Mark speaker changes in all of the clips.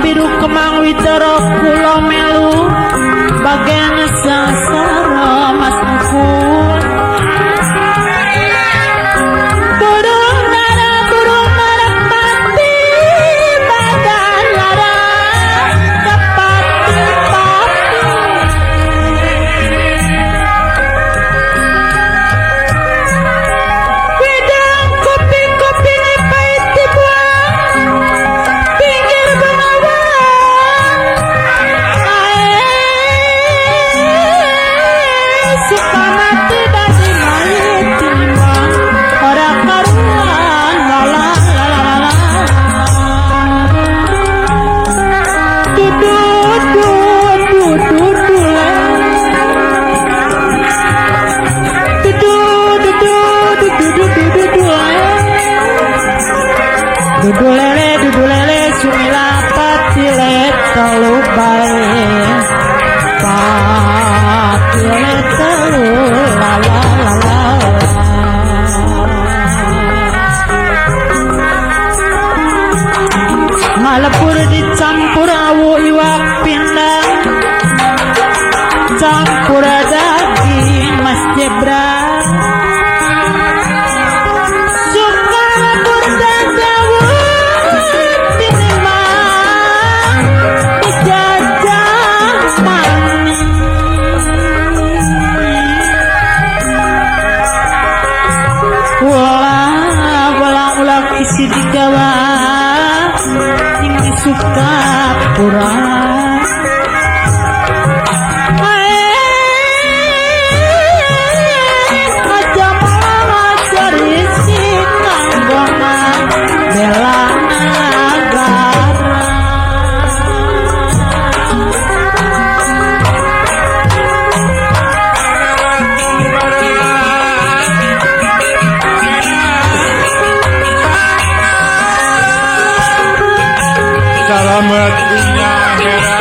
Speaker 1: biru kemang witara kula melu bagian sangsara Mas Mukul. Burung dara burung merpati badan lara kepati-pati. Wedang kopi-kopi pahit dibuang pinggir bengawan. Sukamati dadi mayit tinimbang ora karuan la la la la la. Du du du du du du le. Du du du du du du du du du du le. Dudu lele dudu lele sumila patile telu bae. Patile telu la la la la. Malepur dicampur awu iwak pindang, campur daging mas jebra. Suka lebur dan dawet tinimbang dijajah manis. Ulah ulah isi digawa tinggi suka kurang. Aja malah cari si kanggona bela negara.
Speaker 2: Selamat dunia akhirat.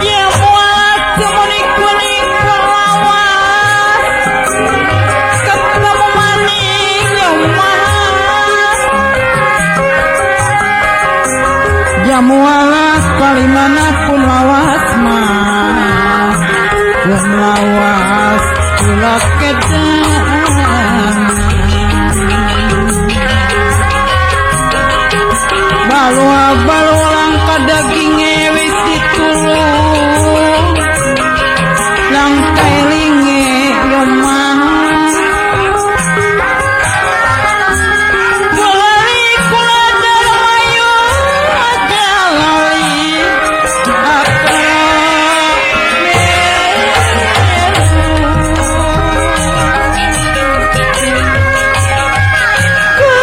Speaker 1: Ya muat kemunik kuning lawas ketemu maning ya mas. Jamu alas kalimana pun lawas mah pun lawas kula kedang. Balua balua langka daginge wis ditulung langka elinge yo mah. Kulali kula darmayu aja lali aku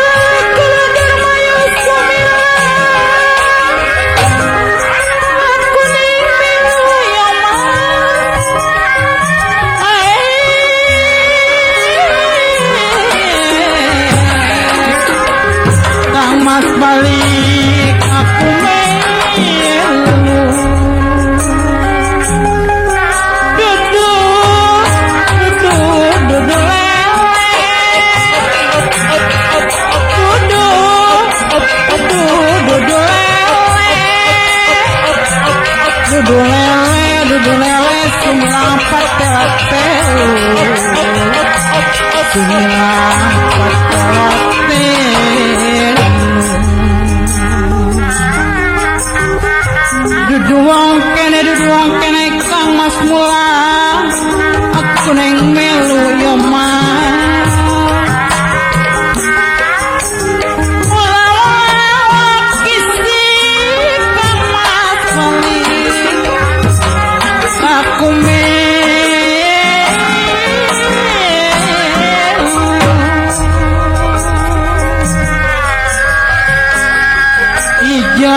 Speaker 1: kula darmayu sumira aku ning melu yo mas. Kang Mas balik aku melu. Dudu dudu dudu lele. Dudu dudu dudu lele. Dudu lele dudu lele sumilampat telat telu. Sumilampat telat telu.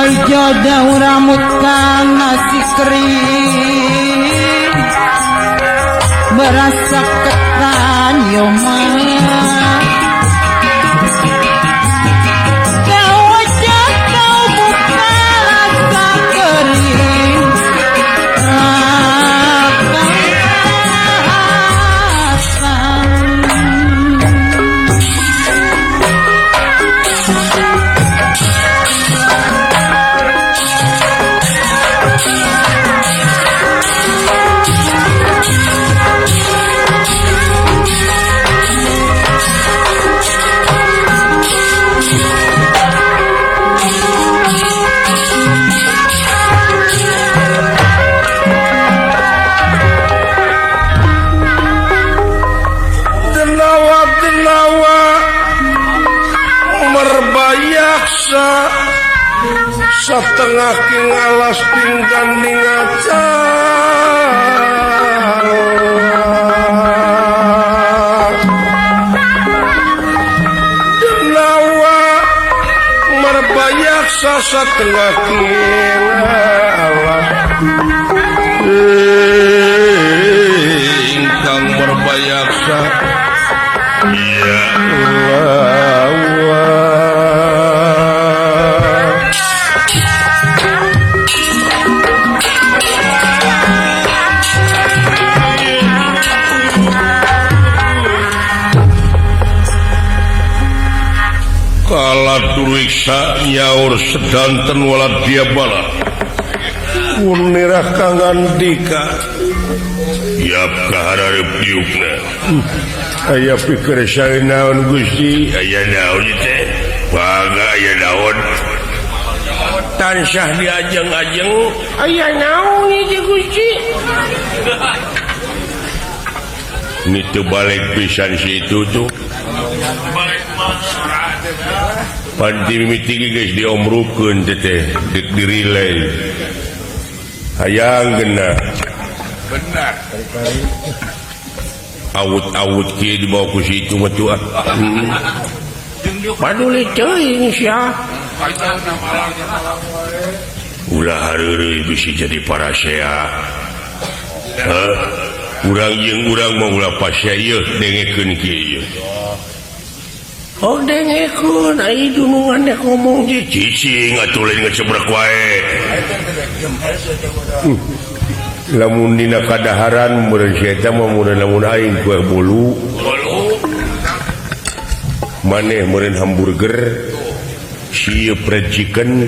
Speaker 1: Ojo jauh rambut kang nasi kering berasa ketan yo mah
Speaker 3: Setengah king alas pinggan ningaca denawa merbayaksa setengah king alas ingkang merbayaksa ya Allah. Kala duriksa nyaur sedanten waladya bala kunirah kangandika yap kaharareup diukna aya pikir sae naon Gusti aya naon teh bangga aya naon tansah diajeng-ajeng aya naon ieu Gusti ni teu balik pisan si itu tuh panti mimiti geus diomrukeun teh dek dirilai hayang geunah
Speaker 2: benar
Speaker 3: awut-awut kieu dibawa ku situ mah tuh ah paduli teuing sia ulah hareureuy bisi jadi parasea heuh urang jeung urang mah ulah pasea ieu dengekeun kieu ieu. Oh dengekeun ai dunungan dek ngomong je cicing atuh lain ngecebrek wae. Lamun dina kadaharan meureun si eta mah meureun lamun aing kue bolu. Maneh meureun hamburger, si fried chicken,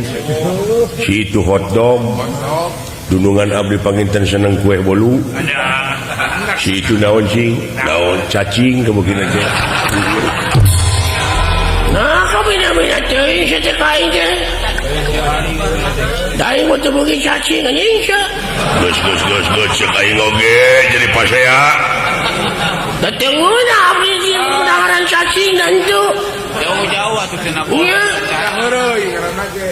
Speaker 3: si itu hotdog. Dunungan abdi panginten seneng kue bolu. Si itu naon cing? Naon cacing kemungkinan teh. Nah, kabina-bina teuing sia teh ka aing teh. Da aing mah teu beuki cacing anjing sia. Geus geus geus geus ceuk aing oge jadi pasea. Da teu ngeunah abdi di daharan cacing dan itu.
Speaker 2: Jauh-jauh atuh cenah.
Speaker 3: Iya.
Speaker 2: Heureuy ngaranna ge.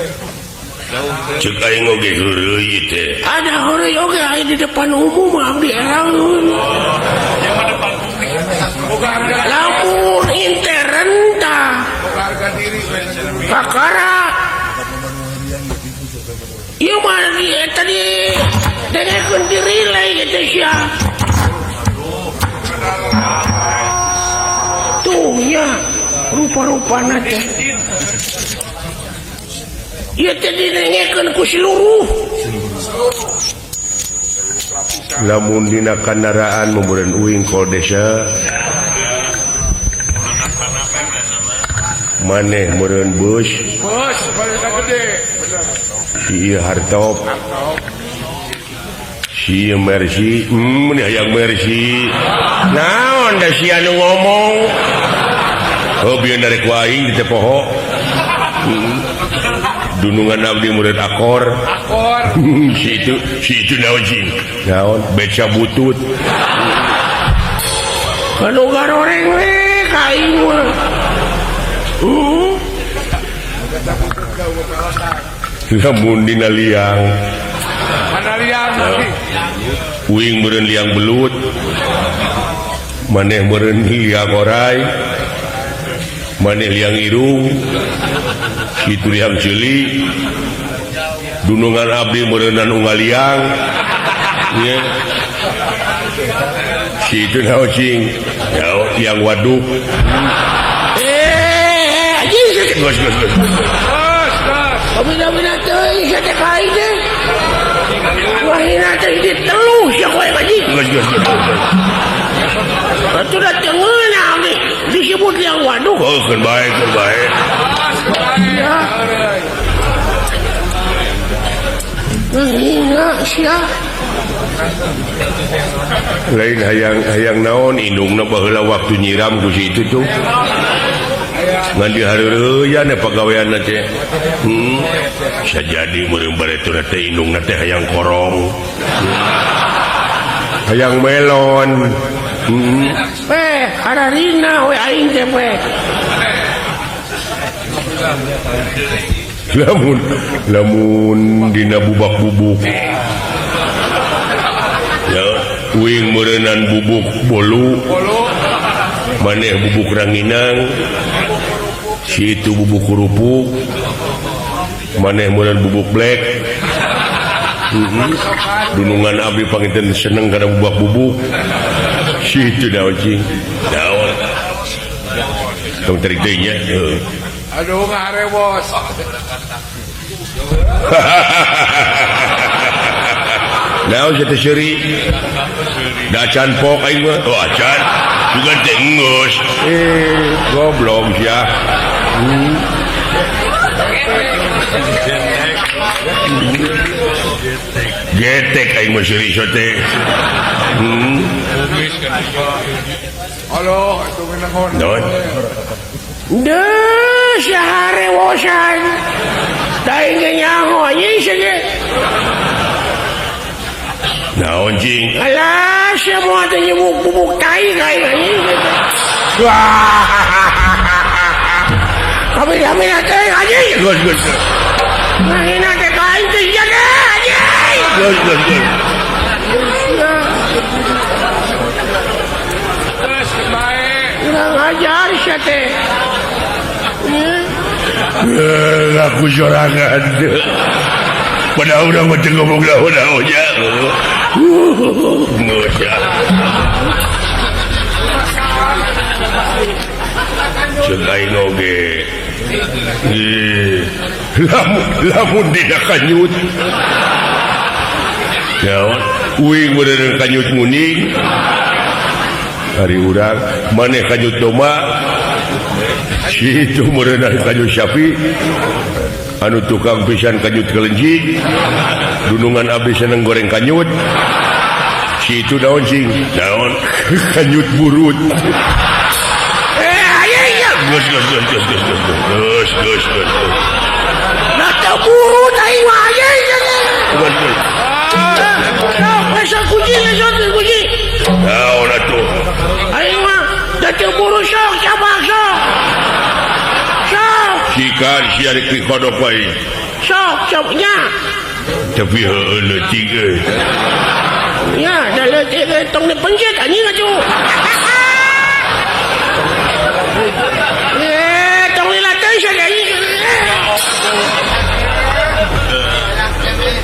Speaker 3: Ceuk aing oge heureuy teh. Ada heureuy oge aya di depan umum abdi erang. Lamun intern tah. Kakara. Ieu mah di eta di dengekeun di relay gitu sia. Tuh nya rupa-rupana teh. Ieu teh didengekeun ku seluruh. Lamun dina kandaraan meureun uing kol desa. Maneh meureun bus.
Speaker 2: Bus paling gede.
Speaker 3: Si ieu hartop. Si ieu Mercy, ni hayang Mercy. Naon da si anu ngomong? Oh bieu narek aing di teh poho. Dunungan abdi meureun akor.
Speaker 2: Akor.
Speaker 3: Si itu naon cing? Naon beca butut. Anu garoreng we ka aing mah. Lamun dina liang.
Speaker 2: Mana liang nanti?
Speaker 3: Uing meureun liang belut. Maneh meureun liang orai. Maneh liang irung. Kitu liang ceuli. Dunungan abdi meureunan ungaliang. Nya. Si itu naon cing? Yang waduk. Anjing geus geus geus. Bina-bina teuing sia teh ka aing teh. Wahina teh di telu sia koe anjing. Geus geus geus. Atuh da teu ngeunah abdi disebut yang waduk. Oh, keun bae, keun bae. Ya. Ngahina sia. Lain hayang naon indungna baheula waktu nyiram ku si itu tuh. Ngan dihareureuyana pagaweanna teh. Sajadi meureun baretura teh indungna teh hayang korong. Hayang melon. Hararina we aing teh we. Lamun lamun dina bubak-bubuk. Ya, uing meureunan bubuk bolu. Maneh bubuk ranginang. Si itu bubuk kerupuk. Maneh meureun bubuk black. Dunungan abdi panginten seneng kana bubak bubuk. Si itu daun cing. Daun. Tong tarik deui nya.
Speaker 2: Aduh ngarewos.
Speaker 3: Naon sia teh seuri? Da acan pok aing mah. Oh acan. Juga teh enggeus. Goblok sia. Getek aing mah seuri sia teh.
Speaker 2: Halo, itu menengon.
Speaker 3: Naon? Deuh sia harewosan. Da aing ge nyaho anjing sia ge. Naon cing? Alah, sia moal teh nyebuk bubuk tai ka aing anjing. Kami kami teh anjing. Geus geus. Ngahina teh ka aing teh sia ge anjing. Geus geus geus.
Speaker 2: Geus bae.
Speaker 3: Urang ajar sia teh. Aku sorangan. Padahal urang mah teu ngomong naon-naon nya. Geus ya. Ceuk aing oge. Lamun dina kanyut. Naon? Uing meureun kanyut nguning. Ari urang maneh kanyut domba. Si itu meureun kanyut sapi. Anu tukang pisan kanyut kelenci. Dunungan abdi seneng goreng kanyut. Si itu naon cing? Naon? Kanyut burut. Geus geus geus geus geus geus geus geus. Da teu burut aing mah anjing. Geus geus.
Speaker 1: Sok kunci sok kunci.
Speaker 3: Naon atuh?
Speaker 1: Aing mah da teu burut sok cabang sok. Sok.
Speaker 3: Sikan sia rek dikodok wae.
Speaker 1: Sok sok nya.
Speaker 3: Tapi heueuh leutik euy.
Speaker 1: Nya da leutik euy tong dipencet anjing atuh. Tong lila teuing sia anjing.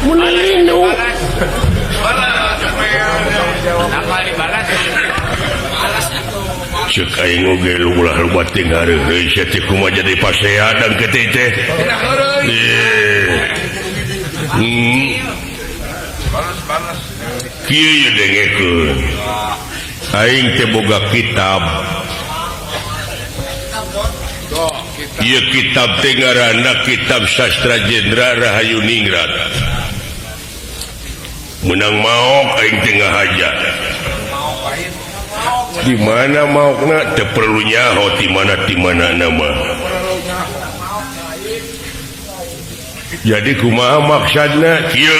Speaker 1: Mun lindung.
Speaker 3: Ceuk aing oge ulah loba teh ngareureuy sia teh kumaha jadi pasea dan keteh teh. Kieu ye dengekeun. Aing teh boga kitab. Ieu kitab teh ngaranna Kitab Sastra Jendra Rahayu Ningrat. Menang maok aing teh ngahaja. Di mana maokna teu perlu nyaho di mana nama. Jadi kumaha maksudna kieu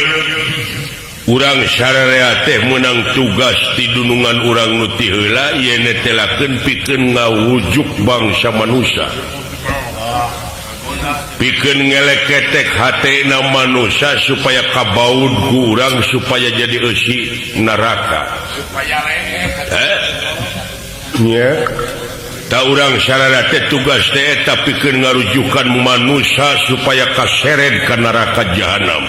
Speaker 3: urang sararea teh meunang tugas ti dunungan urang nu ti heula yen telakeun pikeun ngawujuk bangsa manusia. Pikeun ngeleketek hatena manusia supaya kabaud ku urang supaya jadi eusi neraka. Supaya nya. Tah, urang sararea teh tugas teh eta pikeun ngarujukan manusia supaya kaseret ka neraka jahanam.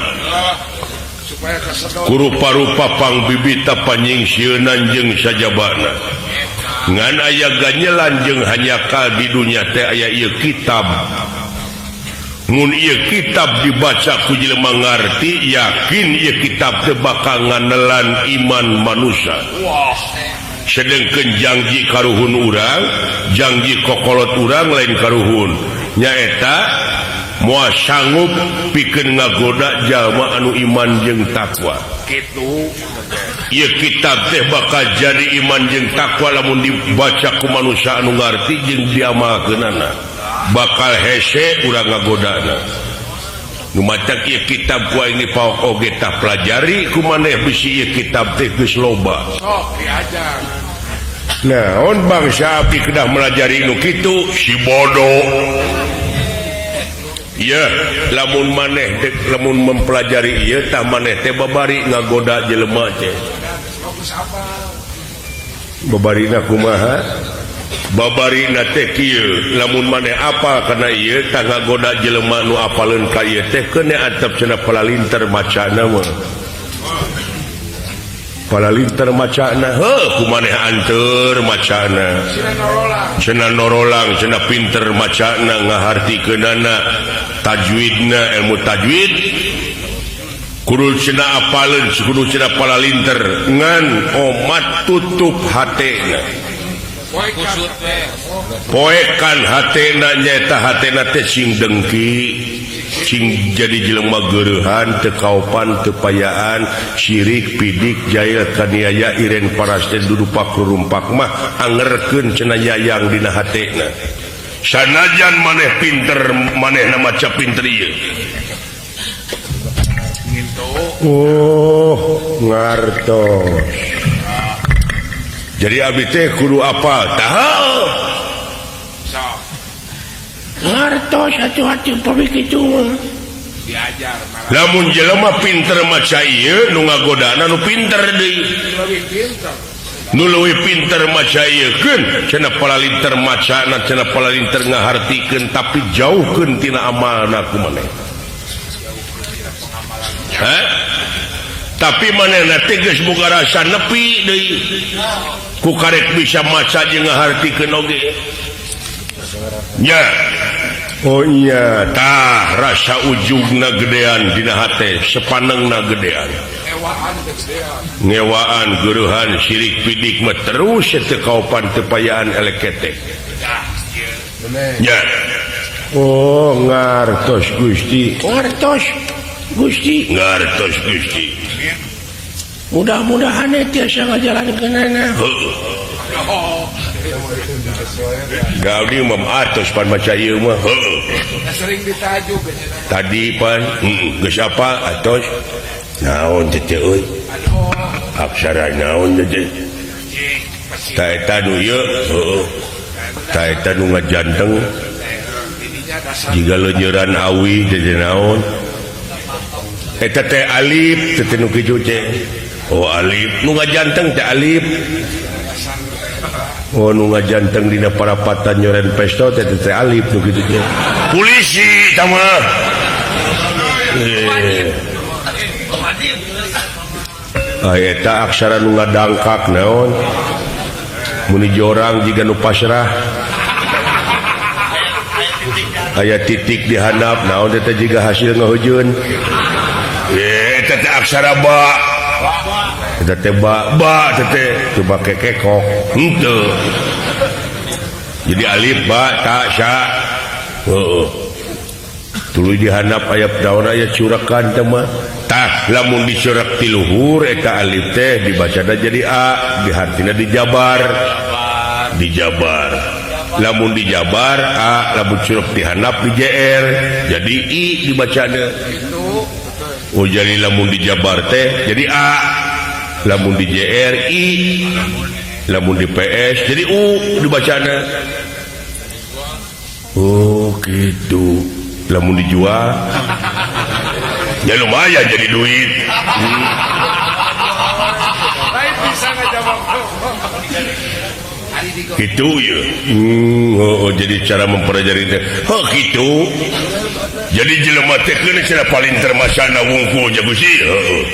Speaker 2: Supaya kasedot.
Speaker 3: Ku rupa-rupa pangbibita, panyingsieunan jeung sajabana, ngan aya ganyelan jeung hanjakal di dunya teh aya ieu kitab. Mun ieu kitab dibaca ku jelema ngarti, yakin ieu kitab teh bakal nganelan iman manusia.
Speaker 2: Wah.
Speaker 3: Sedengkeun janji karuhun urang, janji kokolot urang lain karuhun, nyaeta moal sanggup pikeun ngagoda jalma anu iman jeung takwa.
Speaker 2: Gitu.
Speaker 3: Ieu kitab teh bakal jadi iman jeung takwa lamun dibaca ku manusia anu ngarti jeung diamalkeunana, bakal hese urang ngagodana. Nu matak ieu kitab ku aing dipaok oge, tah pelajari ku maneh, bisi ieu kitab teh geus loba.
Speaker 2: Sok diajar.
Speaker 3: Naon bangsa abdi kedah melajari nu kitu, si bodoh ya. Lamun maneh dek, lamun mempelajari ieu, tah maneh teh babari ngagoda jelema teh.
Speaker 2: Fokus apa?
Speaker 3: Babarina kumaha? Babarina teh kieu, lamun maneh apal kana ieu, tah ngagoda jelema nu apaleun ka ieu teh keun antep cenah palalinter macana mah, palalinter macana heuh, ku maneh anteur macana.
Speaker 2: Sina norolang.
Speaker 3: Cenah norolang, cenah pinter macana, ngahartikeunana, tajwidna, ilmu tajwid kudu cenah apaleun, kudu cenah palalinter, ngan omat tutup hatena.
Speaker 2: Poekan.
Speaker 3: Poekan hatena, nyaeta hatena teh sing dengki, sing jadi jelema geureuhan, teu kaopan, teu payaan, sirik, pidik, jail, kaniaya, iren, paraste, dudupak, rumpak mah angerkeun cenah yayang dina hatena, sanajan maneh pinter, manehna maca pinter ieu.
Speaker 2: Gitu.
Speaker 3: Oh, ngartos. Jadi abdi teh kudu apa tah?
Speaker 2: Sok
Speaker 3: Ngartos hati-hati pami kitu mah.
Speaker 2: Diajar malah.
Speaker 3: Lamun jelema pinter maca ieu, nu ngagodana nu pinter deui.
Speaker 2: Lebih pinter.
Speaker 3: Nu leuwih pinter maca ieu keun cenah palalinter macana, cenah palalinter ngahartikeun, tapi jauhkeun tina amalna ku maneh. Hah? Tapi manehna teh geus boga rasa nepi deui ku karek bisa maca jeung ngahartikeun oge nya. Oh iya, tah rasa ujugna gedean dina hate, sepanengna gedean.
Speaker 2: Ewaan gedean.
Speaker 3: Ngewaan, geureuhan, sirik, pidik mah terus teu kaopan, teu payaan, elek ketek.
Speaker 2: Dah, ieu.
Speaker 3: Nya. Oh, ngartos Gusti, ngartos Gusti, ngartos Gusti. Mudah-mudahan tiasa ngajalankeunana. Heuh.
Speaker 2: Oh,
Speaker 3: Gaudi mah atos pan maca ieu mah. Heuh.
Speaker 2: Sering ditajuk geus.
Speaker 3: Tadi pan geus apa atos naon teh teh euy?
Speaker 2: Aduh,
Speaker 3: Aksara naon teh teh?
Speaker 2: Cing, pesi.
Speaker 3: Ta eta nu ieu, heuh, ta eta nu ngajanteng.
Speaker 2: Ininya dasar.
Speaker 3: Jiga leunyeran awi teh teh naon eta teh? Alif teh teh nu kitu teh. Oh, alif nu ngajanteng teh, alif. Oh, nu ngajanteng dina parapatan nyoren pesto teh teh teh alif nu kitu teh. Polisi tah mah. Eh. Ah, eta aksara nu ngadangkak naon? Muni jorang jiga nu pasrah. Aya titik di handap naon teh jiga hasil ngahujun. Eh, eta teh aksara ba. Eta teh ba, ba teh teh coba kekekok. Henteu. Jadi alif ba ta sya. Heeh. Tuluy di handap aya daun, aya curakan teh mah. Tah, lamun dicurak ti luhur eta alif teh dibacana jadi a, dihartina dijabar. Dijabar. Lamun dijabar a, lamun curug di handap di JR jadi i dibacana.
Speaker 2: Itu betul.
Speaker 3: Oh, jadi lamun dijabar teh jadi a, lamun di JR i, lamun di PS jadi u dibacana. Oh gitu. Lamun dijual ya lumayan jadi duit.
Speaker 2: Lain bisa ngajawab. Hari di
Speaker 3: Gitu ya. Oh, jadi cara mempelajari teh. Heuh kitu. Jadi jelema teh keun cenah paling termasana wungkul ja Gusti. Heuh.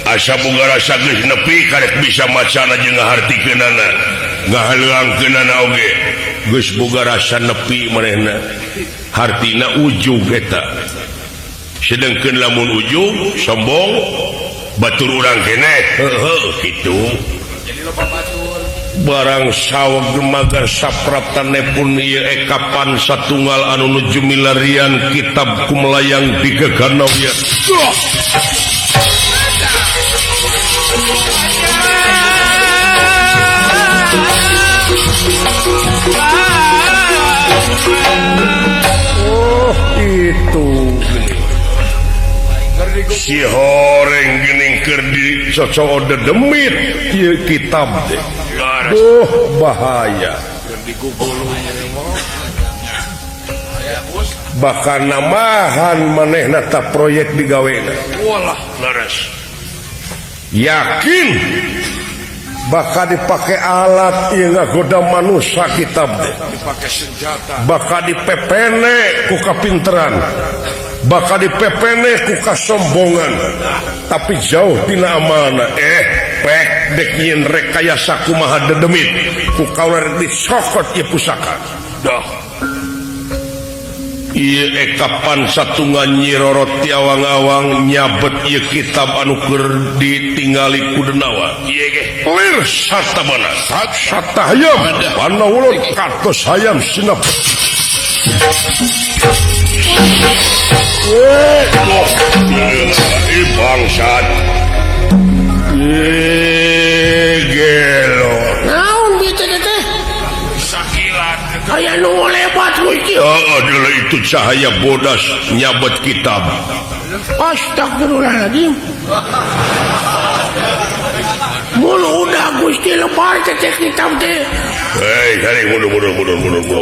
Speaker 3: Asa boga rasa geus nepi karek bisa macana jeung ngahartikeunana. Ngahaleuangkeunana oge. Geus boga rasa nepi manehna. Hartina ujug eta. Sedengkeun lamun ujug sombong batur urang keneh. Heuh kitu. Barang saweg magar sapraptane pun ieu ekapan satunggal anu nuju milarian kitab kumelayang di gegana ieu. Oh itu si horeng geuning keur di cocok dedemit ieu kitab teh. Duh bahaya. Bahkan namahan manehna ta proyek digawena.
Speaker 2: Walah leres.
Speaker 3: Yakin bakal dipake alat ieu ngagoda manusia kitab teh.
Speaker 2: Dipake senjata.
Speaker 3: Bakal dipepene ku kapinteran. Bakal dipepene ku kasombongan. Tapi jauh tina amalna. Pek dek nyin rekayasa kumaha dedemit ku kaula rek dicokot ieu pusaka.
Speaker 2: Dah.
Speaker 3: Ieu ekapan satunggal Nyi Roro ti awang-awang nyabet ieu kitab anu keur ditingali ku Denawa.
Speaker 2: Ieu ge
Speaker 3: lir satabana satahayam pana ulun katos hayam sinap. Bangsat. Gelo.
Speaker 4: Naon bieu teh teh?
Speaker 2: Sakilat.
Speaker 4: Aya nu lebat Gusti.
Speaker 3: Heeh, adalah itu cahaya bodas nyabet kitab.
Speaker 4: Astagfirullahaladzim. Mulu udah Gusti lebar teh kitab teh.
Speaker 3: Hei, cari mundur mundur mundur mundur.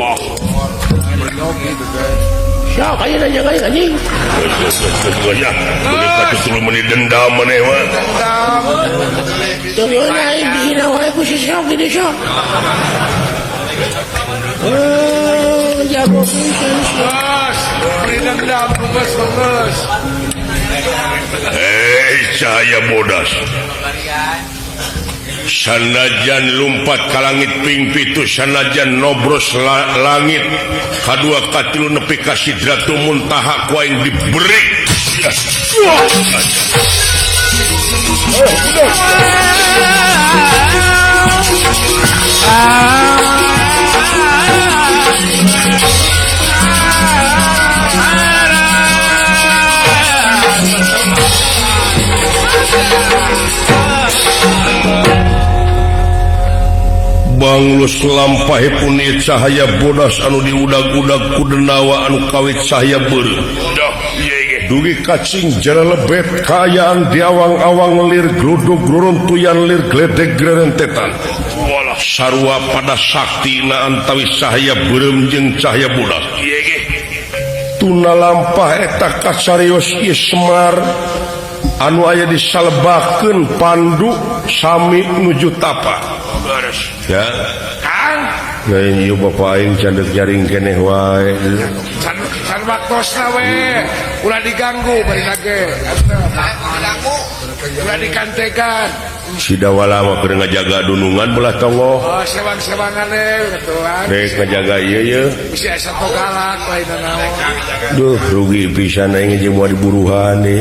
Speaker 4: Siapa yang nanya kayak anjing?
Speaker 3: Ya, boleh kata meni dendam maneh mah.
Speaker 4: Teu aing dihina wae ku si sok di sok. Eh, jago pisan sok.
Speaker 2: Beri dendam geus geus.
Speaker 3: Hei, cahaya bodas. Sanajan lumpat ka langit ping pitu, sanajan nobros langit kadua katilu nepi ka Sidratul Muntaha ku aing diberi. Banglus lampahipun ieu cahaya bodas anu diudag-udag ku Denawa anu kawit cahaya beureum. Dugi kacing jara lebet kaayaan di awang-awang lir gludug ruruntuyan lir gledeg gerentetan. Sarua pada saktina antawis cahaya beureum jeung cahaya bodas. Tuna lampah eta kacarios ieu Semar anu aya disalebakeun Pandu sami nuju tapa. Ya.
Speaker 2: Kang,
Speaker 3: lain ieu bapa aing candek jaring keneh wae.
Speaker 2: Can waktosna we. Ulah diganggu bari lage. Ulah dikantekan.
Speaker 3: Si Dawala mah keur ngajaga dunungan belah tonggoh.
Speaker 2: Oh, sewang-sewangan we ketuan.
Speaker 3: Rek ngajaga ieu ye.
Speaker 2: Bisi asa togalak lain naon.
Speaker 3: Duh, rugi pisan aing jeung moal diburuhan deui.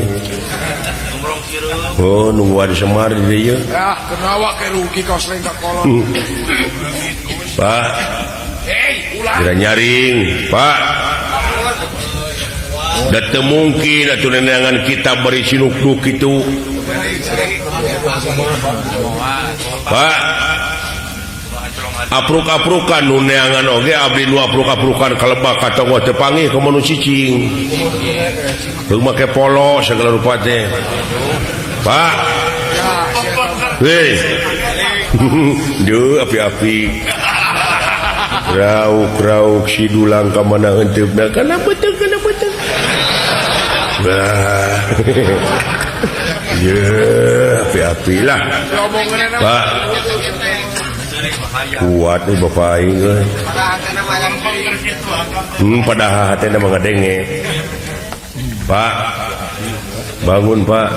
Speaker 3: Oh, nungguan Semar di dieu.
Speaker 2: Ah, kenawa ke rugi kaos lain ka kolot.
Speaker 3: Pak.
Speaker 2: Hei, ulah.
Speaker 3: Kira nyaring, Pak. Da teu mungkin atuh neangan kita bari sinukduk kitu. Pak. Apruk-aprukan nu neangan oge abdi nu apruk-aprukan kalebak ka tonggoh teu panggih ka nu cicing. Heuh make polo sagala rupa teh. Pak. Hei. Duh api-api. Rauk-rauk si dulang ka mana heunteup kana beuteung kana beuteung. Wah. Ye, api-api lah. Pak. Kuat nih bapak aing euy. Padahal hatena mah ngadenge. Pak, bangun Pak.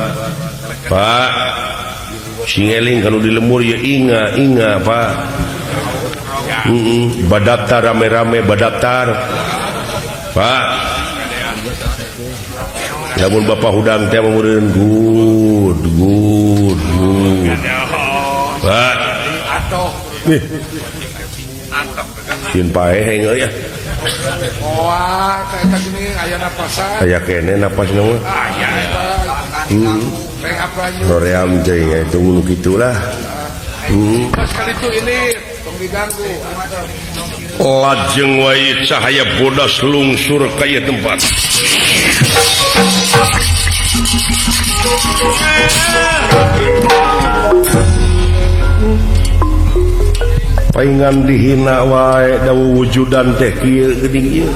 Speaker 3: Pak, sing eling kanu di lemur ya inga inga Pak. Badaftar rame-rame badaftar. Pak. Lamun bapak hudang teh meureun good good good. Pak. Nih. Sieun paeh euy ya.
Speaker 2: Moal eta geuning aya napasan.
Speaker 3: Aya kene napasna mah.
Speaker 2: Aya eta.
Speaker 3: Roream cing itu nu kitu lah.
Speaker 2: Pas kali itu ini tong diganggu.
Speaker 3: Lajeng wae cahaya bodas lungsur ka ieu tempat. Paingan dihina wae da wujudan teh kieu geuning ieu.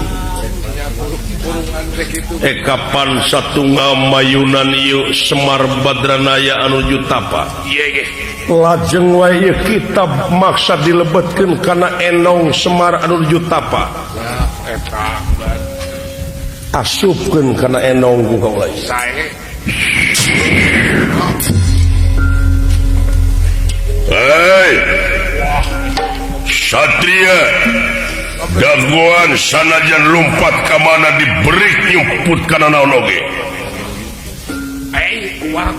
Speaker 3: Kapan satunggal mayunan ieu Semar Badranaya anu Jutapa. Lajeng wae ieu kitab maksa dilebetkeun kana enong Semar anu Jutapa. Asupkeun kana enong ku kaula. Hei Satria dagoan sanajan lompat ka mana diberi nyumput kana naon oge.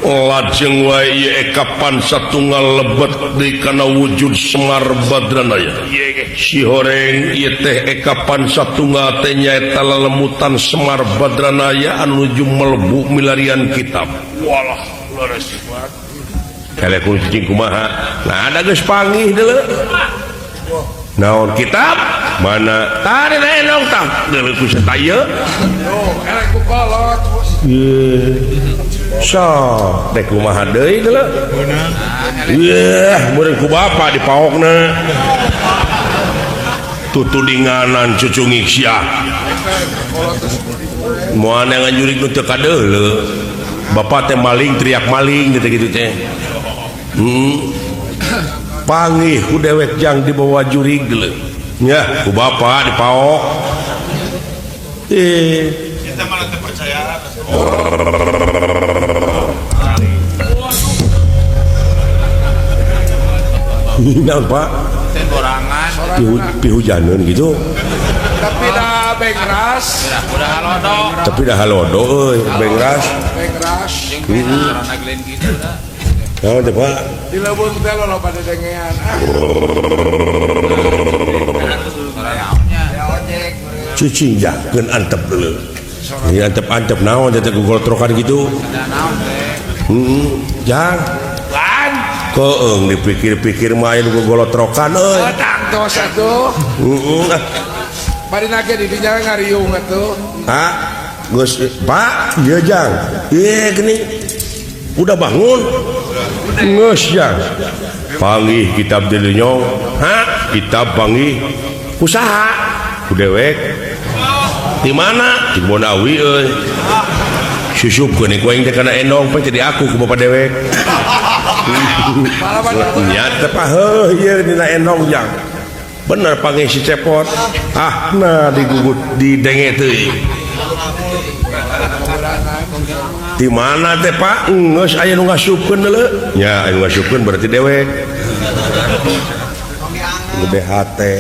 Speaker 3: Lajeng wae ieu ekapan satunggal lebet deui kana wujud Semar Badranaya. Si horeng ieu teh ekapan satunggal teh nyaeta lelemutan Semar Badranaya anu nuju melebu milarian kitab.
Speaker 2: Walah leres banget.
Speaker 3: Eleh kucing kumaha? Nah ada geus panggih deuleu. Naon kitab mana tadi enong tah deuleu ku sataya.
Speaker 2: Eleh ku kolot.
Speaker 3: So, dek kumaha deui deuleu? Yeuh, meureun ku bapa dipaokna. Tutudinganan cucungik sia. Moal neangan jurig nu teu kadeuleu. Bapak teh maling teriak maling gitu-gitu teh. Panggih ku dewek jang dibawa jurig deuleu. Nya ku bapa dipaok.
Speaker 5: Kita malah teu percaya.
Speaker 3: Naon Pak?
Speaker 5: Borangan.
Speaker 3: Pihujaneun gitu.
Speaker 2: Tapi dah bengras.
Speaker 5: Udah halodo.
Speaker 3: Tapi dah halodo euy, bengras.
Speaker 2: Bengras.
Speaker 3: Naon teh Pak?
Speaker 2: Di leuweung teh loba dedengean.
Speaker 3: Cicing jakeun antep deuleu. Ieu antep-antep naon teh gogoltrokan kitu. Heeh, jang. Keung dipikir-pikir mah aya nu gogolotrokan euy.
Speaker 2: Oh, tangtos atuh.
Speaker 3: Heeh.
Speaker 2: Bari nage di dinya ngariung atuh.
Speaker 3: Ha, geus Pak, ieu jang. Ieu geuning. Udah bangun. Geus jang. Panggih kitab deuleu nyong. Ha, kitab panggih. Ku saha? Ku dewek. Di mana? Di Kebon Awi euy. Susupkeun ku aing teh kana endong pan jadi aku ku bapa dewek. Nya teh paheuh ieu dina endong jang. Bener panggih si Cepot. Ah, nah digugut didenge teuing. Di mana teh Pak? Geus aya nu ngasupkeun deuleu. Nya aya nu ngasupkeun berarti dewek. Gede hate.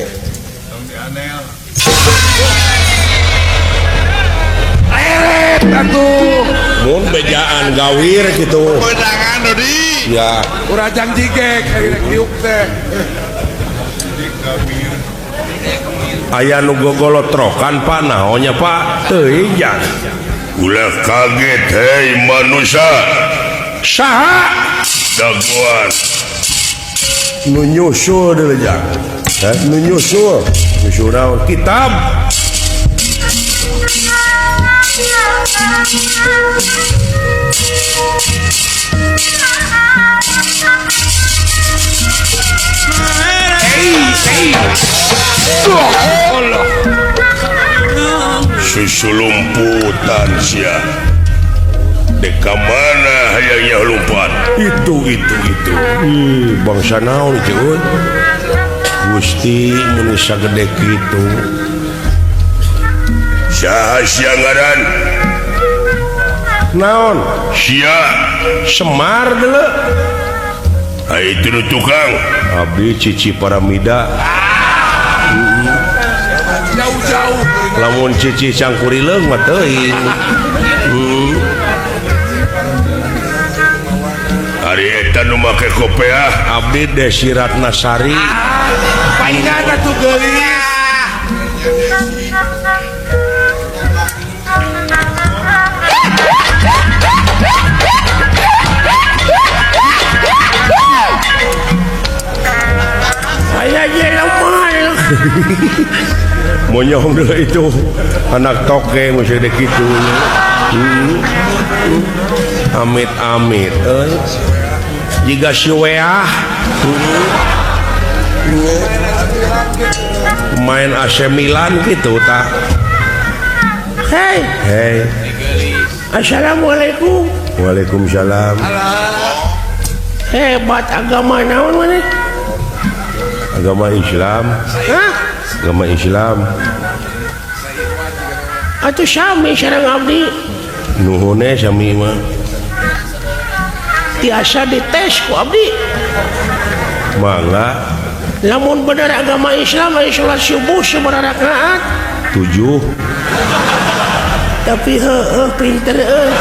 Speaker 2: Eret atuh.
Speaker 3: Mun bejaan gawir kitu.
Speaker 5: Peunangan Dodi.
Speaker 3: Ya.
Speaker 2: Urajang jigek rek diuk teh.
Speaker 3: Aya nu gogolotrokan Pak naonnya Pak? Teuing jang. Ulah kaget hei manusia. Saha? Dagoan. Nu nyusul deuleu jang. Hah? Nu nyusul. Nyusul naon? Kitab. Susu lumputan sia. Deka mana hayangnya lompat? Itu. Ih, bangsa naon itu euy? Gusti mun sagede kitu. Saha sia ngaran? Naon? Sia Semar deuleu. Ai itu nu tukang. Abdi Cici Paramida.
Speaker 2: Jauh-jauh.
Speaker 3: Lamun Cici Cangkurileung mah teuing. Ari eta nu make kopeah abdi Desi Ratnasari.
Speaker 2: Paingan atuh geulis.
Speaker 4: Aya jelema.
Speaker 3: Monyong dulu itu anak toke mesti de kitu. Amit-amit euy. Jiga si weah. Main AC Milan gitu tah.
Speaker 4: Hei.
Speaker 3: Hei.
Speaker 4: Assalamualaikum.
Speaker 3: Waalaikumsalam.
Speaker 4: Hebat agama naon maneh?
Speaker 3: Agama Islam.
Speaker 4: Hah?
Speaker 3: Agama Islam.
Speaker 4: Atuh sami sareng abdi.
Speaker 3: Nuhun sami mah.
Speaker 4: Tiasa dites ku abdi.
Speaker 3: Mangga.
Speaker 4: Lamun bener agama Islam aya salat subuh sabaraha rakaat?
Speaker 3: 7.
Speaker 4: Tapi heueuh pinter euy.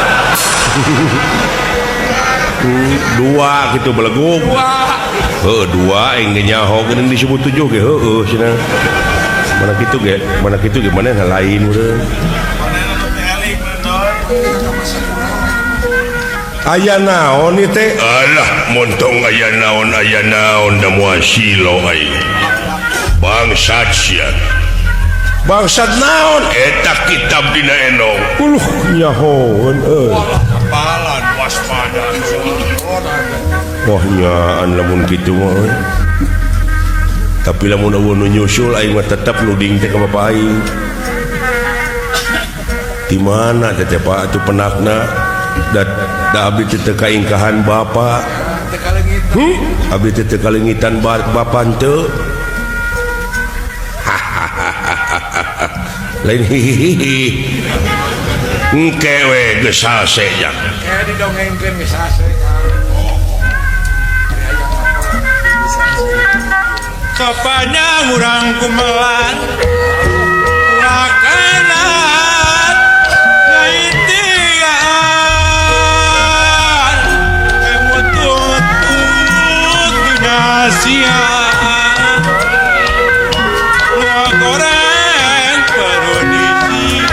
Speaker 3: 2 gitu belegug. Heueuh 2 aing ge nyaho geuning disebut 7 ge heueuh cenah. Mana kitu ge, mana kitu ge manehna lain urang. Aya naon ieu teh? Alah, montong aya naon da moal silo aing. Bangsat sia. Bangsat naon? Eta kitab dina enong. Uluh nyahoeun euy.
Speaker 5: Kapalan waspada.
Speaker 3: Wah nyaan lamun kitu mah euy. Tapi lamun eueuh nu nyusul aing mah tetep nuding teh ka bapa aing. Di mana teh Pak atuh penakna? Da abdi teh teu kaingkahan bapa. Abdi teh teu kalengitan bapa henteu. Lain hihihi. Engke we geus salse jang.
Speaker 2: Kayak didongengkeun geus salse.
Speaker 5: Kepada urang kumelan lakanat ngaitian emutut dinasia ngoreng perudisi.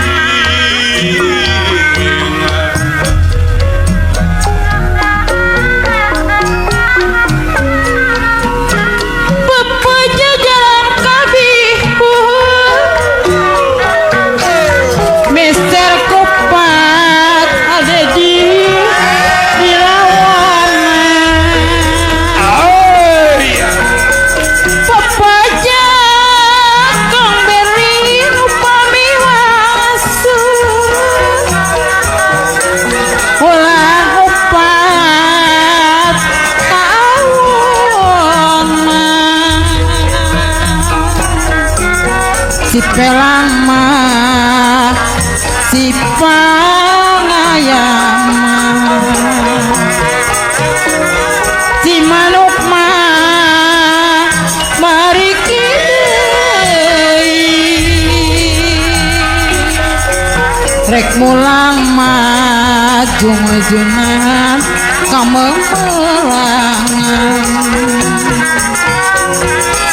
Speaker 1: Si pelang mah si pangayam mah si manuk mah mari deui rek mulang mah jungjunan kamemelangan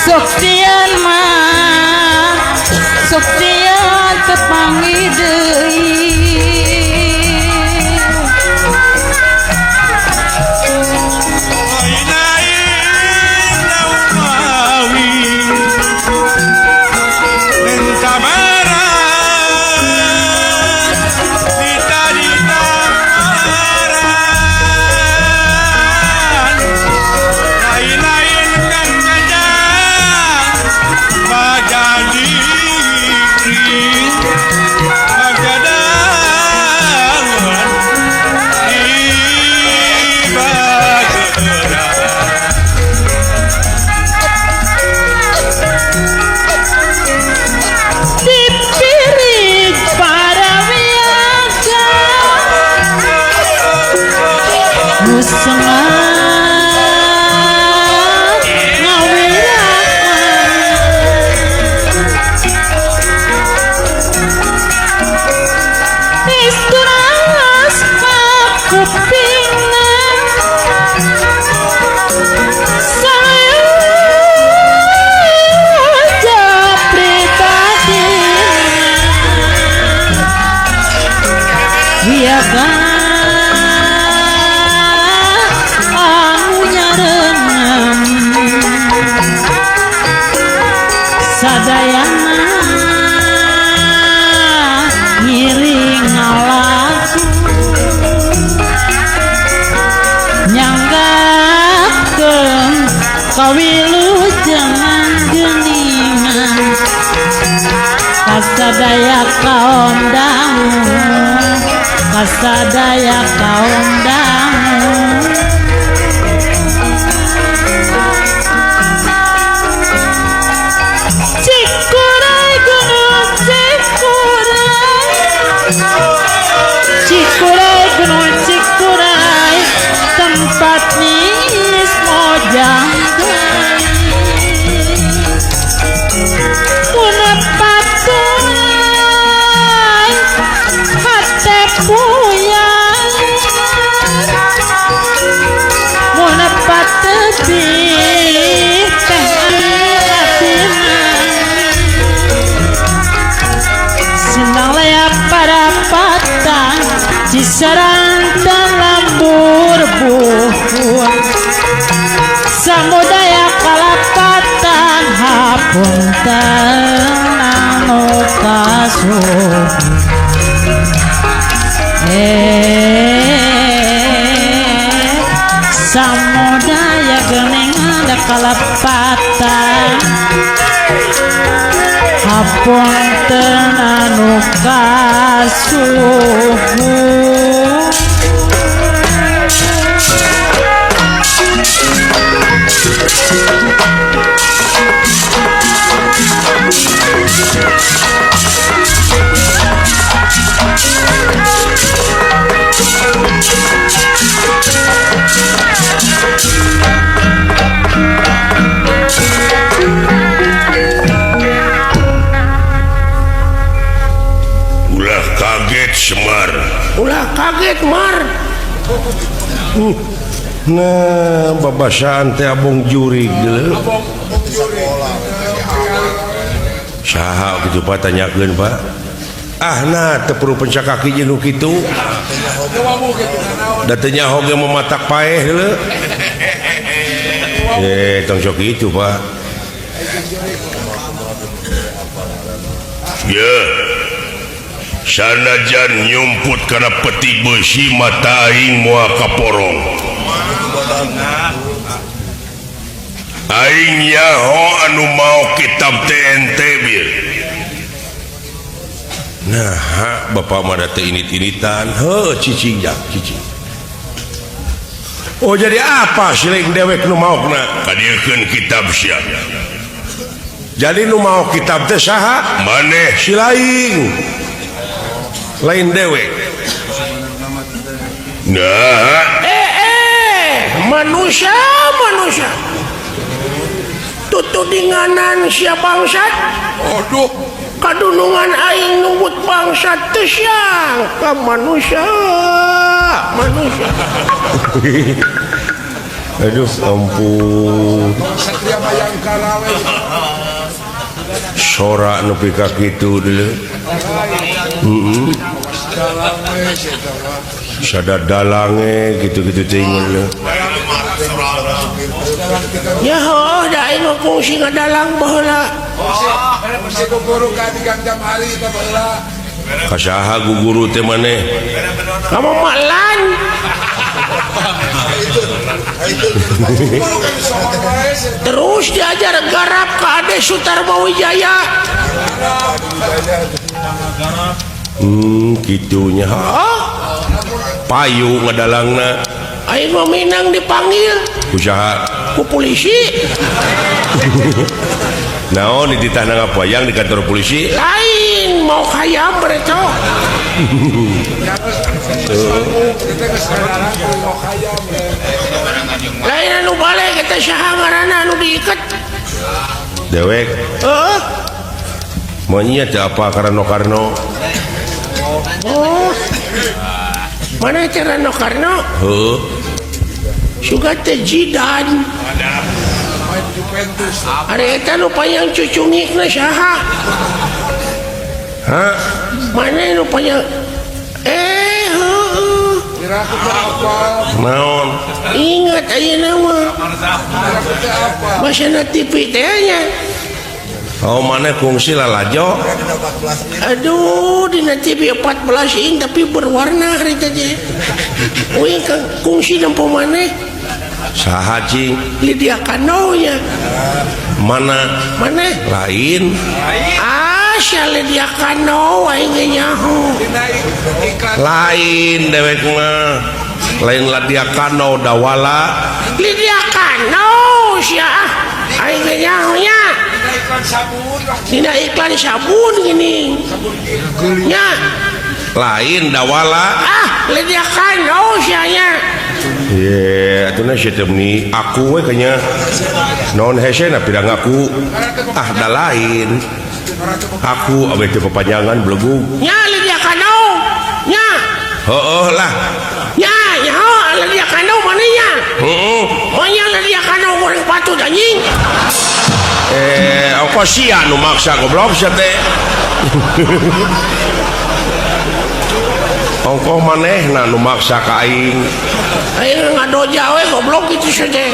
Speaker 1: suktian mah suktian tepangi deui.
Speaker 5: Lain-lain kan kajang
Speaker 1: sengat sadayana ngiring ngalaku nyanggakeun kawilujengan geuningan kasadaya kaum dangu kasadaya kaum dangu. Cikuray gunung Cikuray tempat Nismojang Munepaturay hate puyang Munepat tepi teh Sindang leap pada patang Cisarantan lambur buhun Samudaya kalapatan hapunten anu kasuhun. Samudaya geuningan kalapatan hapunten anu kasuhun.
Speaker 3: Ulah kaget Semar.
Speaker 4: Ulah kaget Mar.
Speaker 3: Nah, babasaan teh abong jurig geuleuh. Saha kitu Pak tanyakeun Pak. Ah nah teu perlu pencak kaki jeung nu kitu. Da teu nyaho ge mematak paeh geuleuh. Tong sok kitu Pak. Ye. Sanajan nyumput kana peti beusi mata aing moal kaporong. Aing nyaho anu mau kitab TNT bieu. Nah, bapak mah da teu init-initan. Heuh, cicing jak, cicing. Oh, jadi apa siling dewek nu maokna? Kadieukeun kitab sia. Jadi nu maok kitab teh saha? Maneh si laing. Lain dewek. Nah,
Speaker 4: manusia manusia. Tutudinganan sia bangsat.
Speaker 2: Aduh,
Speaker 4: kadulungan aing nunggut bangsat teu siang ka manusia. Manusia.
Speaker 3: Aduh, ampun.
Speaker 2: Satria Bayangkara we.
Speaker 3: Sora nepi ka kitu deuleu. Sada dalange gitu-gitu teh ingeun.
Speaker 4: Ya heuh da aing mah fungsi ngadalang baheula.
Speaker 2: Fungsi guguru ka diganjam hari teh baheula.
Speaker 3: Ka saha guguru teh maneh?
Speaker 4: Ka Mama Lan. Terus diajar garap ka Ade Sutarmawijaya.
Speaker 3: Kitunya. Payu ngadalangna.
Speaker 4: Aing mah minang dipanggil
Speaker 3: ku saha?
Speaker 4: Ku polisi.
Speaker 3: Naon dititah nangap wayang di kantor polisi?
Speaker 4: Lain mau kaya mereka. Lain anu balik eta saha ngaranna anu diiket
Speaker 3: dewek
Speaker 4: heeh
Speaker 3: monyet teh apa Karno Karno
Speaker 4: oh mana teh Rano Karno
Speaker 3: heuh
Speaker 4: suka teh Jidan ari eta nu panjang cucungikna saha
Speaker 3: ha
Speaker 4: mana nu panjang heuh
Speaker 3: naon
Speaker 4: ingat ayeuna mah masana TV teh nya
Speaker 3: oh mana kungsi lalajo
Speaker 4: aduh dina TV 14 in tapi berwarna hari tadi uing kungsi nempo maneh
Speaker 3: saha cing
Speaker 4: Lydia Kandou nya
Speaker 3: mana
Speaker 4: maneh
Speaker 3: lain
Speaker 4: ah sia Lydia Kandou aing ge nyaho
Speaker 3: lain dewek mah lain Lydia Kandou dawala
Speaker 4: Lydia Kandou sia aing ge nyaho nya dina iklan sabun gini nya
Speaker 3: lain dawala
Speaker 4: ah Lydia Kandou sia nya
Speaker 3: ye atuh na sia teh meuni aku we kanya naon hese na pira ngaku ah da lain aku awe teh papanjangan belegug
Speaker 4: nya Lydia Kandou nya
Speaker 3: heueuh lah
Speaker 4: nya nyaho Lydia Kandou mana nya
Speaker 3: heueuh
Speaker 4: monya Lydia Kandou goreng patut anjing
Speaker 3: ongko sia nu maksa goblok sia teh ongko manehna nu maksa ka aing
Speaker 4: aing ngadoja we goblok kitu sia teh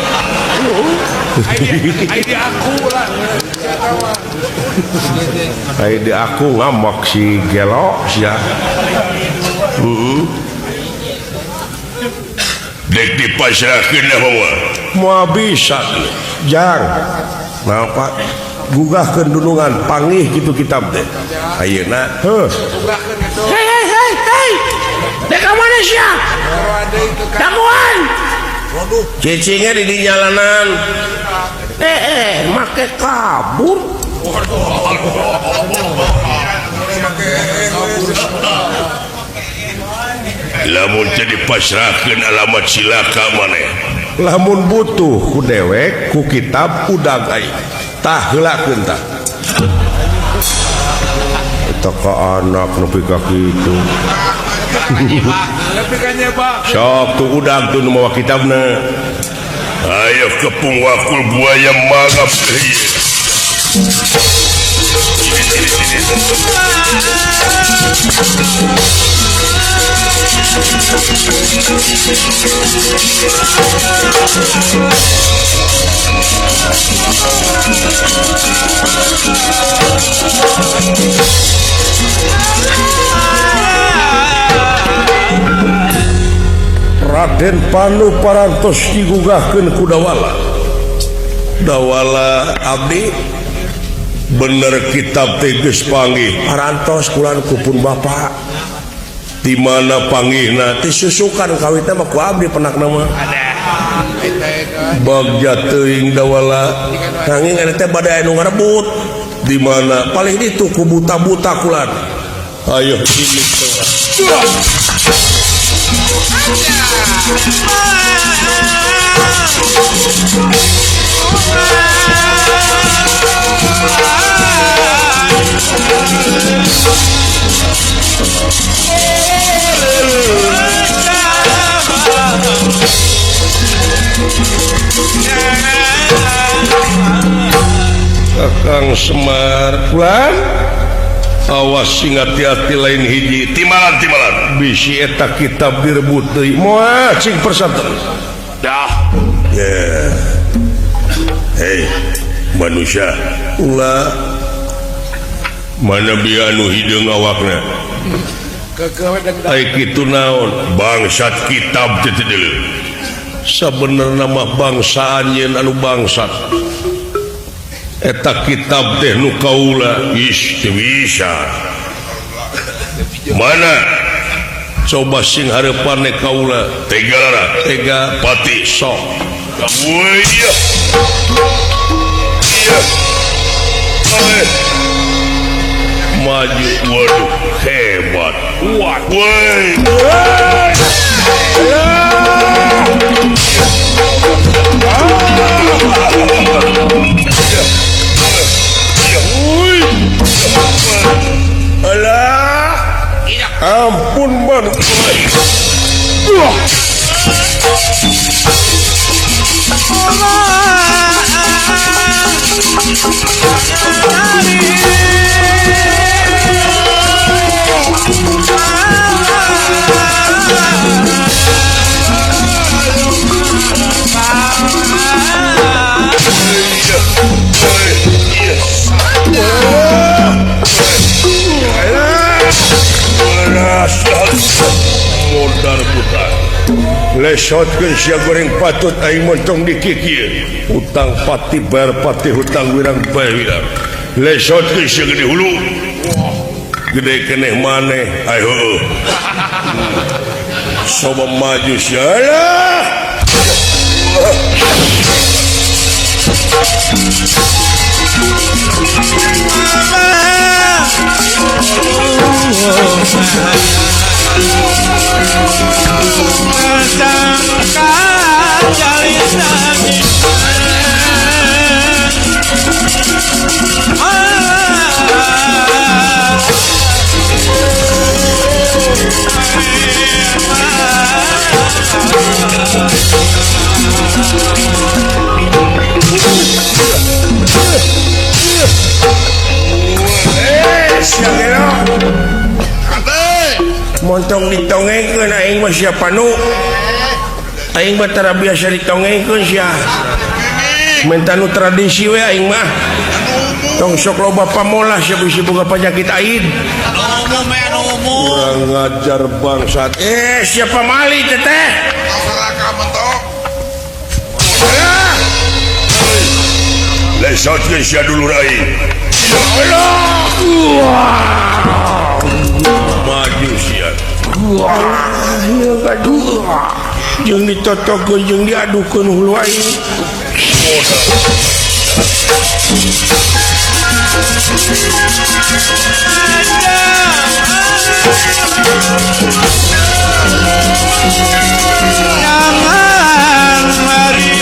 Speaker 2: ai aku lah
Speaker 3: ai di aku ngamok si gelo sia heeh dek dipasrahkeun mah moal bisa jang nah Pak gugahkeun dunungan pangih kitu kitab teh ayeuna heuh
Speaker 4: hei hei hei hei dek ka mana sia dagoan
Speaker 3: cicingnya di jalanan
Speaker 4: make kabur
Speaker 3: lamun teu dipasrahkeun alamat silaka maneh lamun butuh ku dewek ku kitab udag aing tah heulakeun tah eta ka anak nepi ka kitu sok tuh udag tuh nu mawa kitabna ayo kepung wakul buaya mangap Raden Panu parantos digugahkeun ku Dawala. Dawala abdi bener kitab teh geus panggih parantos kulan kupun bapak. Di mana panggihna teh susukan kawitna mah ku abdi penakna mah. Bagja teuing Dawala nanging eta teh bade anu ngarebut. Di mana paling ditu ku buta-buta kulan. Ayo ini teh. Kakang Semar kulan awas sing hati-hati lain hiji timalan-timalan bisi eta kitab direbut deui moal cing persanten dah yeah. Hei manusia ulah mana bieu anu hideung awakna ai kitu naon bangsat kitab teh teu deuleu sabenerna mah bangsa anjeun anu bangsat eta kitab teh nu kaula is teu bisa mana coba sing hareupan kaula tega lara tega pati sok iya iya Maju waduh hebat. Kuat. Woi. Alah. Ampun man. Modar putar lesotkeun sia goreng patut aing montong di kieu hutang pati bayar pati hutang wirang bayar wirang lesotkeun sia gede hulu gede keneh maneh ai heueuh soba maju sia lah.
Speaker 4: Montong ditongengkeun aing mah sia panu. Aing mah tara biasa ditongengkeun sia. Menta nu tradisi we aing mah. Tong sok loba pamolah sia bisi boga panyakit aid.
Speaker 3: Kurang ngajar bangsat.
Speaker 4: Siapa mali teteh?
Speaker 3: Lesotkeun sia dulur aing.
Speaker 4: Allah.
Speaker 3: Maju sia.
Speaker 4: Jeung ditotokeun jeung diadukeun hulu aing.
Speaker 5: Jangan lari.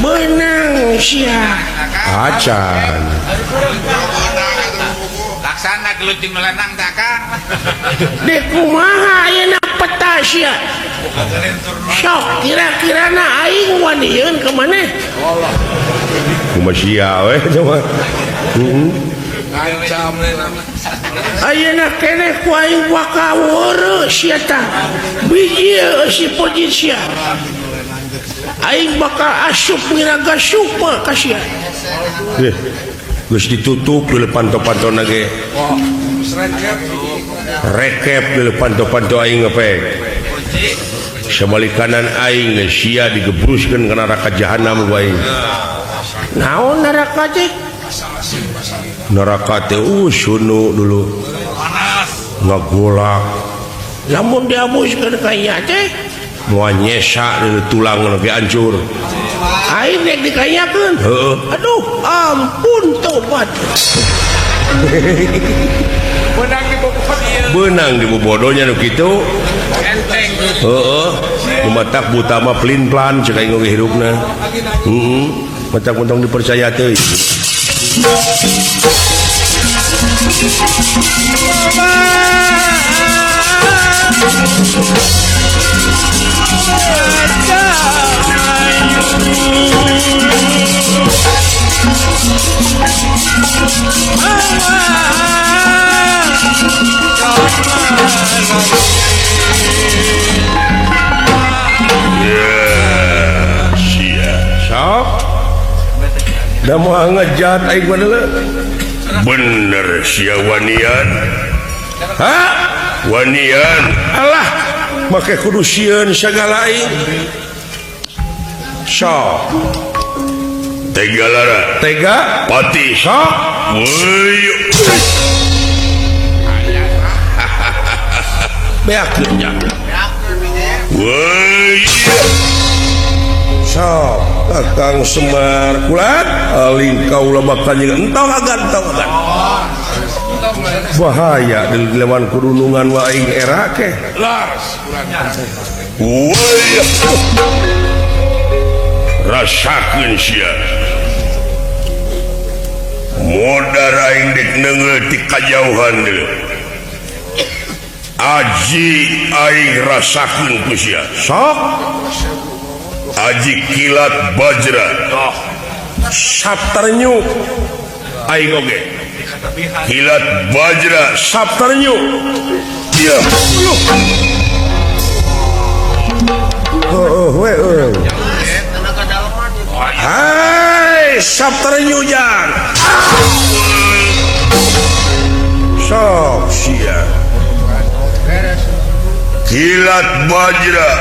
Speaker 4: Menang sia.
Speaker 3: Acan.
Speaker 2: Laksana geluting melenang tak Kang.
Speaker 4: Dek kumaha ayeuna peta sia. Sok kira-kirana aing wanieun ka maneh.
Speaker 3: Kumaha sia we coba. Heeh.
Speaker 4: Ayeuna keneh ku aing bakal weureuh sia tah. Biji si pojit sia. Aing bakal asup ngiraga sukma ka sia.
Speaker 3: Geus ditutup di panto-pantona ge. Rekep di panto-panto aing ngepek. Sabalik kanan aing geus sia digebruskeun ka neraka jahanam ku aing.
Speaker 4: Naon neraka teh?
Speaker 3: Neraka teh sunu dulu. Ngagolak.
Speaker 4: Lamun diabuskeun ka ieu teh
Speaker 3: moal nyesa di tulang ge hancur.
Speaker 4: Aing rek dikayakeun.
Speaker 3: Heeh.
Speaker 4: Aduh, ampun tobat.
Speaker 2: Beunang dibobodo.
Speaker 3: Beunang dibobodonya nu kitu.
Speaker 2: Enteng.
Speaker 3: Heeh. Matak buta mah plin-plan cek aing oge hirupna. Heeh. Matak untung dipercaya teuing. Da moal ngejat aing mah bener sia wanian. Ha? Wanian.
Speaker 4: Alah, make kudu sieun sagala aing. Sok.
Speaker 3: Tega lara.
Speaker 4: Tega
Speaker 3: pati.
Speaker 4: Sok.
Speaker 3: Weuy.
Speaker 4: Beakeun nya. Woi. Sok Kakang Semar kulat aling kaula bakal jeung entong agan entong agan. Bahaya di lawan kurunungan wa aing era ke.
Speaker 2: Lars.
Speaker 3: Woi. Rasakeun sia. Modar aing dek neungeul ti kajauhan deui. Aji aing rasakeun ku sia. Sok. Aji kilat bajra.
Speaker 4: Sapternyu
Speaker 3: aing oge. Kilat bajra
Speaker 4: sapternyu.
Speaker 3: Ieu.
Speaker 4: Heuh we euy. Hai, sapternyu jan. Sok sia.
Speaker 3: Kilat bajra.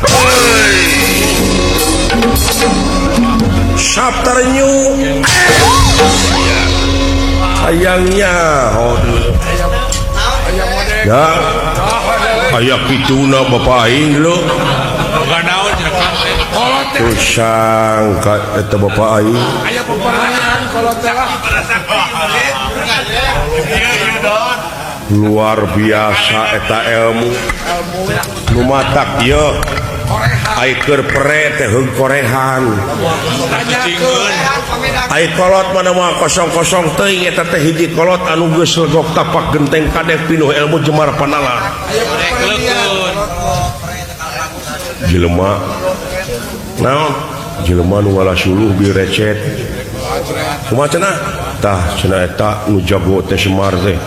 Speaker 3: Hei.
Speaker 4: Sapternyu. Hayangnya ya. Aya kituna bapa aing lho. Tusang ka eta bapa aing.
Speaker 2: Aya peperangan kolot teh lah.
Speaker 4: Luar biasa eta ilmu. Nu matak ieu ai keur pere teh heug korehan. Ai kolot mana mah kosong-kosong teuing eta teh hiji kolot anu geus legok tapak genteng kadek pinuh ilmu jemar panala. Jelema naon? Jelema nu ngalasuluh bi recet. Kumaha cenah? Tah cenah eta nu jago teh Semar teh.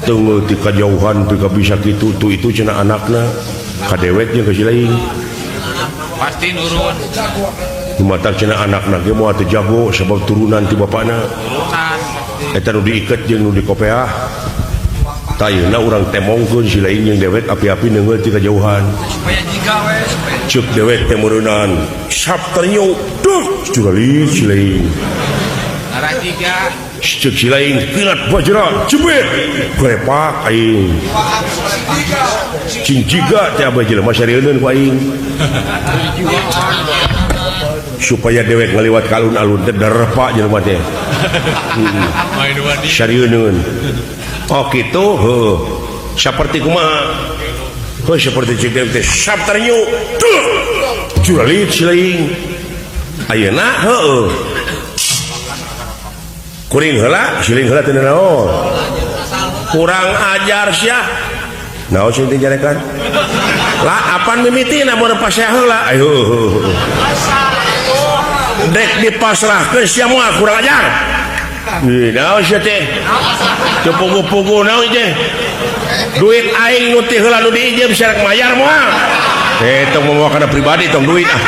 Speaker 4: Teunggeul ti kajauhan teu bisa kitu tu itu cenah anakna. Kadewek jeung ka si lain.
Speaker 5: Pasti nurun.
Speaker 4: Lumatak cenah anakna ge moal teu jago sebab turunan ti bapana. Eta nu diiket jeung nu dikopeah. Tah ayeuna urang temongkeun si lain jeung dewek api-api neungeul ti kajauhan. Ceuk dewek teh meureunan. Sapternyu duh curalit si lain. Ceuk si lain kilat bajra jebet grepak aing. Cing jiga teh abah jelema sarieun ku aing. Supaya dewek ngaliwat ka alun-alun teh darepa jelema teh. Sarieun. Oh kitu heuh. Saperti kumaha? Heuh saperti cik dewek teh sapternyu duh curalit si lain. Ayeuna heueuh. Kuring heula, siling heula teu naon. Kurang ajar sia. Naon sing teh jarekan? Lah apan mimitina mun pasea heula. Ayo. Dek dipasrahkeun sia moal kurang ajar. Ih, naon sia teh? Teu pugu-pugu naon teh? Duit aing nu teh heula nu diijem sia rek mayar moal. Eh, tong moal kana pribadi tong duit ah.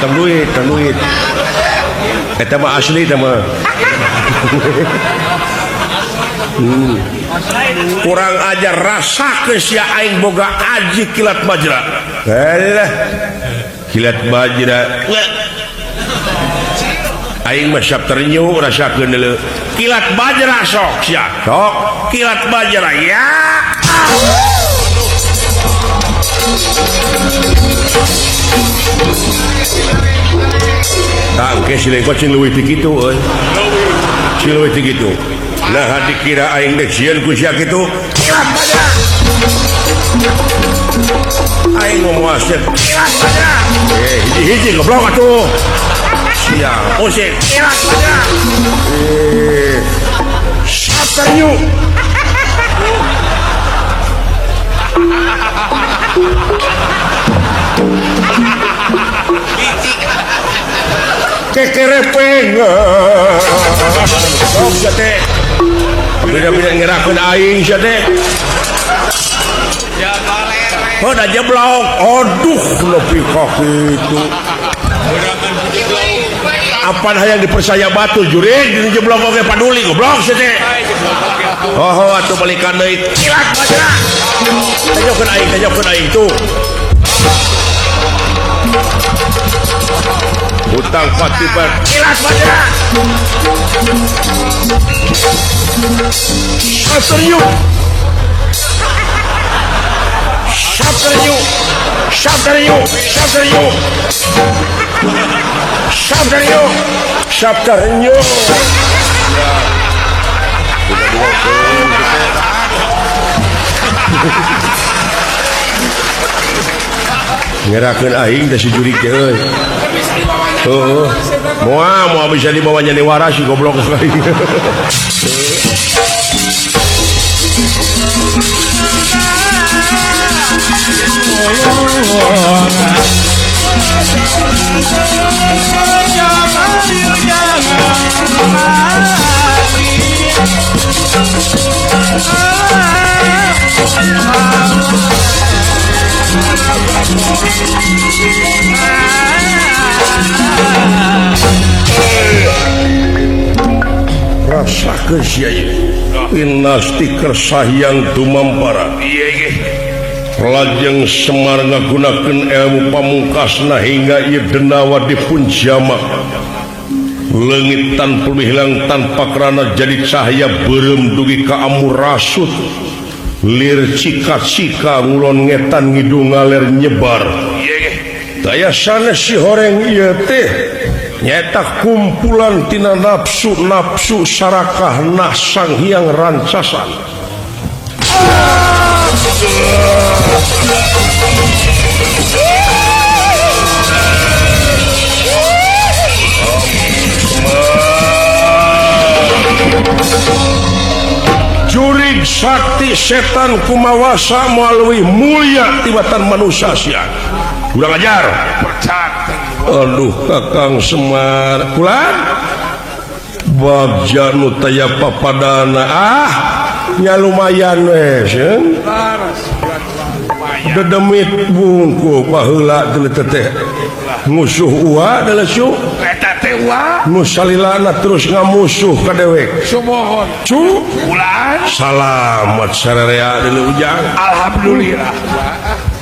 Speaker 4: Tong duit, tong duit. Eta mah asli eta mah. Kurang ajar rasakeun sia aing boga aji kilat bajra. Alah. Kilat bajra. Aing mah sapternyu rasakeun deuleu. Kilat bajra sok sia. Sok kilat bajra ya. Tah engke si lengkot cing leuwih ti kitu euy. Cing leuwih ti kitu. Nah dikira aing dek sieun ku sia kitu. Kilat bajra. Aing ngomong sia kilat bajra. Eh hiji-hiji goblok atuh. Sia musik kilat bajra. Eh sapternyu. Kekerepeng. Sok sia teh. Beda-beda ngerakeun aing sia teh. Oh, da jeblok. Aduh, lebih ka kitu. Apan hayang dipercaya batu jurig di jeblok oge paduli goblok sia teh. Oh, atuh balikan deui. Kilat bajra. Tajokeun aing tuh. Hutang patipan kilat bajra. Aseryuk. Sabterju Sabterju Sabterju Sabterju Sabterju. Ngerakeun aing da si jurig teh euy. Heuh. Moal moal bisa dibawa nyaniwara si goblok. Rasakeun sia ieu. Pinasti kersahyang tumampara. Lajeng Semar ngagunakeun ilmu pamungkasna hingga ieu denawa dipun jamak. Leungit tanpa hilang tanpa kerana jadi cahaya beureum dugi ka amur rasut. Lir cika-cika ngulon ngetan ngidung ngaler nyebar. Daya sanes si horeng ieu teh nyaeta kumpulan tina nafsu-nafsu sarakah nah Sang Hyang Rancasan. Jurig sakti setan kumawasa melalui mulia tibatan manusia sia. Kurang ajar. Aduh Kakang Semar kulan bagja nu taya papadana ah nya lumayan we sieun. Dedemit bungku baheula teh teteh musuh ua deuleu
Speaker 2: eta teh ua
Speaker 4: nu salilana terus ngamusuh ka dewek.
Speaker 2: Sumohon
Speaker 4: cu
Speaker 2: ulan
Speaker 4: salamat sararea deuleu ujang.
Speaker 2: Alhamdulillah.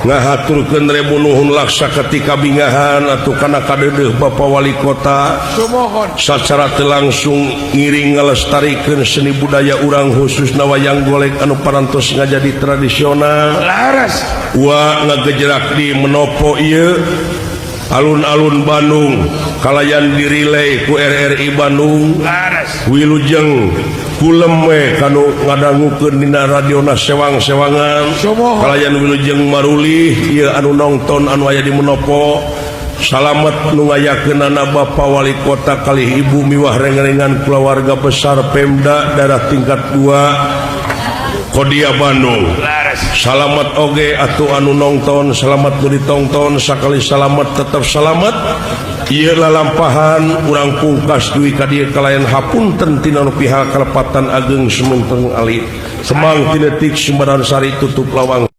Speaker 4: Ngahaturkeun rebu nuhun laksa ketika bingahan atuh kana kadeudeuh Bapak Wali Kota.
Speaker 2: Sumohon
Speaker 4: sacara teu langsung ngiring ngalestarikeun seni budaya urang khususna wayang golek anu parantos ngajadi tradisional.
Speaker 2: Laras
Speaker 4: wa ngagejerak di Menopo ieu alun-alun Bandung kalayan dirilai ku RRI Bandung.
Speaker 2: Laras
Speaker 4: wilujeng kulem we kanu ngadangukeun dina radiona sewang-sewangan. Kalayan wilujeng marulih ieu anu nongton anu aya di Menopo. Salamet nu ngayakeunana Bapak Wali Kota kalih Ibu miwah reng-rengan kulawarga besar Pemda daerah tingkat 2 Kodia Bandung. Salamet oge atuh anu nongton, salamet nu ditongton, sakali salamet tetep salamet. Ieu lalampahan urang pungkas duwi ka dieu kalayan hapunten tina nu pihak kalepatan ageng sumenteng alit. Semang tinetik Sumbadan Sari tutup lawang.